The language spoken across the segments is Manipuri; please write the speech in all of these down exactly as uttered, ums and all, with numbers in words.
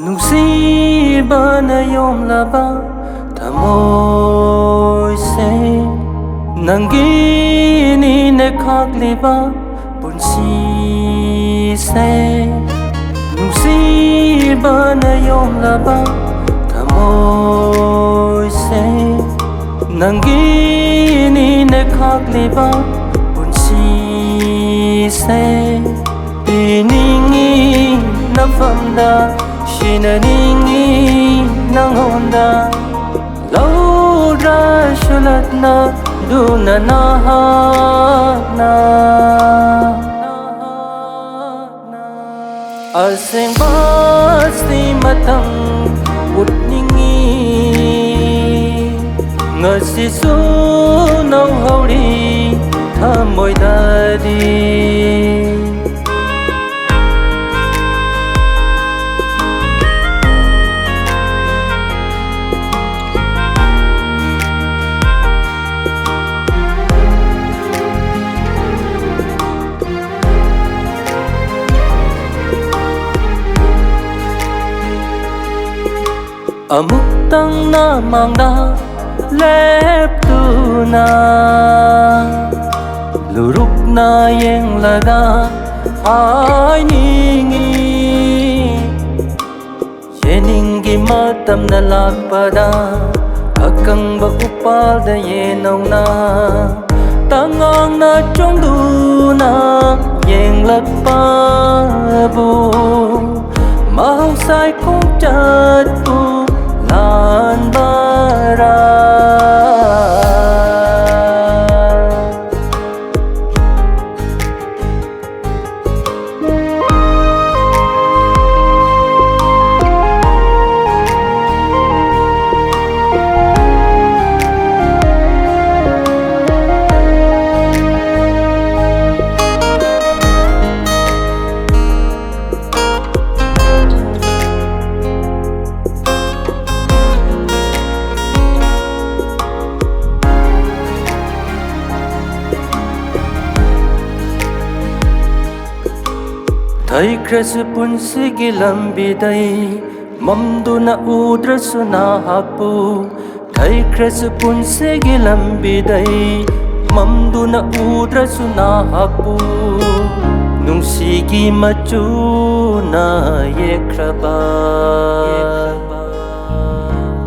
ꯅꯨꯡꯁꯤꯕꯅ ꯌꯣꯝꯂꯕ ꯊꯃꯣꯏꯁꯦ, ꯅꯪꯒꯤꯅꯤꯅꯦ ꯈꯥꯛꯂꯤꯕ ꯄꯨꯟꯁꯤꯁꯦ꯫ ꯅꯨꯡꯁꯤꯕꯅ ꯌꯣꯝꯂꯕ ꯊꯃꯣꯏꯁꯦ, ꯅꯪꯒꯤꯅꯤꯅꯦ ꯈꯥꯛꯂꯤꯕ ꯄꯨꯟꯁꯤꯁꯦ꯫ ꯄꯤꯅꯤꯡꯉꯤ ꯅꯐꯝꯗ, ꯁꯤꯟꯅꯅꯤꯡꯉꯤ ꯅꯪꯉꯣꯟꯗ꯫ ꯂꯧꯗ꯭ꯔꯁꯨ ꯂꯠꯅꯗꯨꯅ ꯅꯍꯥꯛꯅ ꯑꯁꯦꯡꯕꯁꯤ ꯃꯇꯝ ꯎꯠꯅꯤꯡꯉꯤ꯫ ꯉꯁꯤꯁꯨ ꯅꯧꯍꯧꯔꯤ ꯊꯃꯣꯏꯗꯗꯤ꯫ ꯑꯃꯨꯛꯇꯪ ꯅꯃꯥꯡꯗ ꯂꯦꯞꯇꯨꯅ ꯂꯨꯔꯨꯛꯅ ꯌꯦꯡꯂꯒ ꯍꯥꯏꯅꯤꯡꯉꯤ꯫ ꯌꯦꯅꯤꯡꯒꯤ ꯃꯇꯝꯅ ꯂꯥꯛꯄꯗ ꯑꯀꯪꯕ ꯎꯄꯥꯜꯗ ꯌꯦꯅꯧꯅ ꯇꯉꯥꯡꯅ ꯆꯣꯡꯗꯨꯅ ꯌꯦꯡꯂꯛꯄꯕꯨ ꯃꯍꯧꯁꯥꯏ ꯈꯣꯡꯆꯠꯄꯨ ꯂꯥꯟꯕꯔꯥ? ꯂꯩꯈ꯭ꯔꯁꯨ ꯄꯨꯟꯁꯤꯒꯤ ꯂꯝꯕꯤꯗꯩ ꯃꯝꯗꯨꯅ ꯎꯗ꯭ꯔꯁꯨ ꯅꯍꯥꯛꯄꯨ, ꯂꯩꯈ꯭ꯔꯁꯨ ꯄꯨꯟꯁꯤꯒꯤ ꯂꯝꯕꯤꯗꯩ ꯃꯝꯗꯨꯅ ꯎꯗ꯭ꯔꯁꯨ ꯅꯍꯥꯛꯄꯨ, ꯅꯨꯡꯁꯤꯒꯤ ꯃꯆꯨꯅ ꯌꯦꯛꯈ꯭ꯔꯕ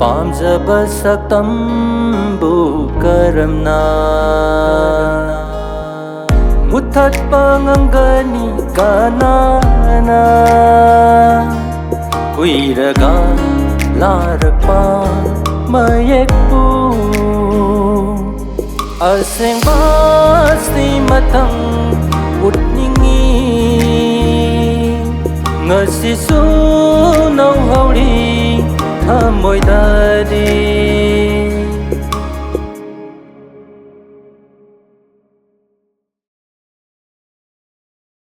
ꯄꯥꯝꯖꯕ ꯁꯛꯇꯝꯕꯨ ꯀꯔꯝꯅ ꯃꯨꯊꯠꯄ ꯉꯝꯒꯅꯤ ꯀꯅꯥꯅ? ꯀꯨꯏꯔꯒ ꯂꯥꯔꯛꯄ ꯃꯌꯦꯛꯄꯨ ꯑꯁꯦꯡꯕꯁꯤ ꯃꯊꯪ ꯎꯠꯅꯤꯡꯏ꯫ ꯉꯁꯤꯁꯨ ꯅꯧꯍꯧꯔꯤ ꯊꯃꯣꯏꯗꯗꯤ꯫